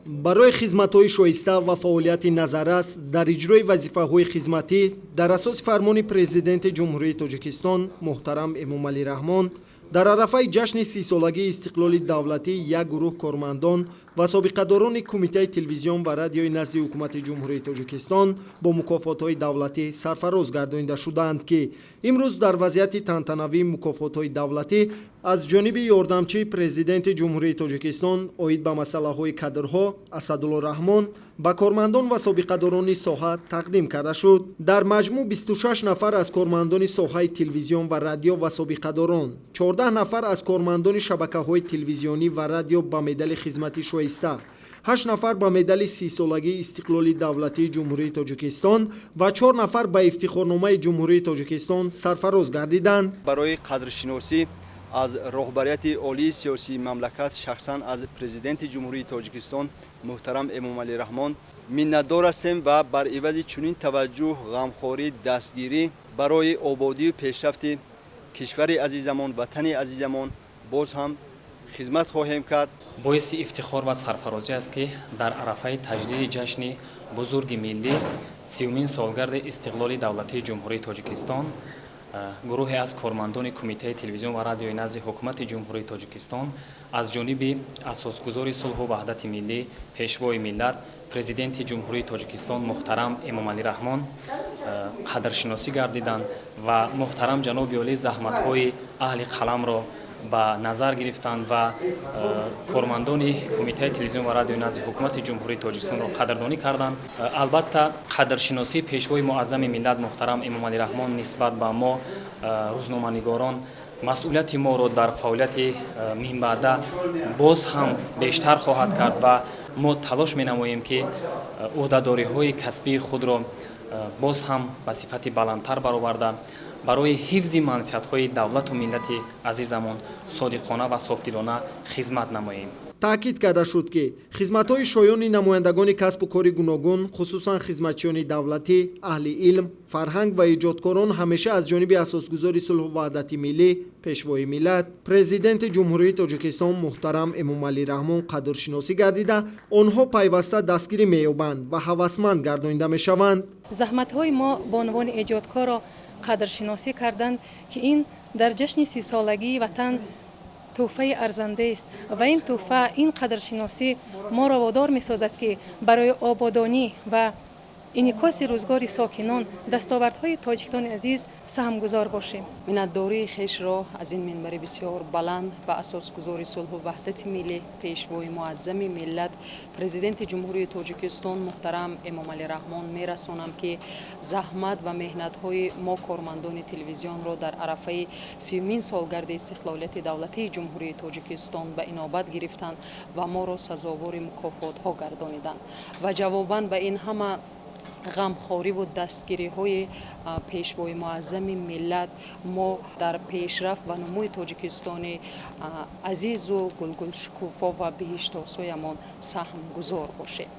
Барои хизматҳои шоиста ва фаъолияти назаррас дар иҷрои вазифаҳои хизматӣ дар асоси фармони Президенти Ҷумҳурии Тоҷикистон муҳтарам Эмомалӣ Раҳмон дар арафаи ҷашни 30-солагии истиқлоли давлатӣ як гурӯҳ кормандон ва собиқадорони Кумитаи телевизион ва радиои назди Ҳукумати Ҷумҳурии Тоҷикистон бо мукофотҳои давлатӣ сарфароз гардонида шудаанд, ки имрӯз дар вазъияти тантанавии мукофотҳои давлатӣ аз ҷониби ёрдамчии Президенти Ҷумҳурии Тоҷикистон оид ба масъалаҳои кадрҳо Асадулло Раҳмон ба кормандон ва собиқадорони соҳа тақдим карда шуд. Дар маҷмӯъ 26 нафар аз кормандони соҳаи телевизион ва радио ва собиқадорон, 14 нафар аз кормандони шабакаҳои телевизионӣ ва радио ба медали хизмати шоиста, 8 нафар ба медали 30-солагии истиқлоли давлатии Ҷумҳурии Тоҷикистон ва 4 нафар ба Ифтихорномаи Ҷумҳурии Тоҷикистон сарфароз гардиданд. Барои қадршиносӣ аз роҳбарияти олии сиёсии мамлакат, шахсан аз Президенти Ҷумҳурии Тоҷикистон муҳтарам Эмомалӣ Раҳмон миннатдор ҳастем ва бар ивази чунин таваҷҷӯҳ, ғамхорӣ, дастгирӣ барои ободию пешрафти кишвари азизамон, ватани азизамон боз ҳам хизмат хоҳем кард. Боиси ифтихор ва сарфарозӣ аст, ки дар арафаи таҷлили ҷашни бузурги миллӣ, 30-умин солгарди истиқлоли давлатии Ҷумҳурии Тоҷикистон, гурӯҳе аз кормандони Кумитаи телевизион ва радиои назди Ҳукумати Ҷумҳурии Тоҷикистон аз ҷониби асосгузори сулҳу ваҳдати миллӣ, Пешвои миллат, Президенти Ҷумҳурии Тоҷикистон муҳтарам Эмомалӣ Раҳмон қадршиносӣ гардиданд ва муҳтарам ҷаноби олӣ заҳматҳои аҳли қаламро ба назар гирифтанд ва кормандони Кумитаи телевизион ва радиои назди Ҳукумати Ҷумҳурии Тоҷикистонро қадрдонӣ карданд. Албатта, қадршиносии Пешвои муаззами миллат муҳтарам Эмомалӣ Раҳмон нисбат ба мо, рӯзноманигорон, масъулияти моро дар фаъолияти минбаъда боз ҳам бештар хоҳад кард ва мо талош менамоем, ки ӯҳдадориҳои касбии худро боз ҳам ба сифати баландтар бароварда, барои ҳифзи манфиатҳои давлату миллати азизамон содиқона ва софдилона хизмат намоем. Таъкид карда шуд, ки хизматҳои шоёни намояндагони касбу кори гуногун, хусусан хизматчиёни давлатӣ, аҳли илм, фарҳанг ва эҷодкорон ҳамеша аз ҷониби асосгузори сулҳу ваҳдати миллӣ, Пешвои миллат, Президенти Ҷумҳурии Тоҷикистон муҳтарам Эмомалӣ Раҳмон қадршиносӣ гардида, онҳо пайваста дастгирӣ меёбанд ва ҳавасманд гардонида мешаванд. Заҳматҳои мо бонувони эҷодкорро қадршиносӣ карданд, ки ин дар ҷашни 30-солагии ватан тӯҳфаи арзандаест ва ин тӯҳфа, ин қадршиносӣ моро водор месозад, ки барои ободонӣ ва инъикоси рӯзгори сокинон, дастовардҳои Тоҷикистони азиз саҳмгузор бошем. Миннатдории хешро аз ин минбари бисёр баланд ба асосгузори сулҳу ваҳдати миллӣ, Пешвои муаззами миллат, Президенти Ҷумҳурии Тоҷикистон муҳтарам Эмомалӣ Раҳмон мерасонам, ки заҳмат ва меҳнатҳои мо, кормандони телевизионро, дар арафаи 30-умин солгарди истиқлолияти давлатии Ҷумҳурии Тоҷикистон ба инобат гирифтанд ва моро сазовори мукофотҳо гардониданд ва ҷавобан ба ин ҳама ғамхориву дастгириҳои Пешвои муаззами миллат мо дар пешрафт ва нумӯи Тоҷикистони азизу гулгулшукуфо ва биҳиштосоямон саҳмгузор бошем.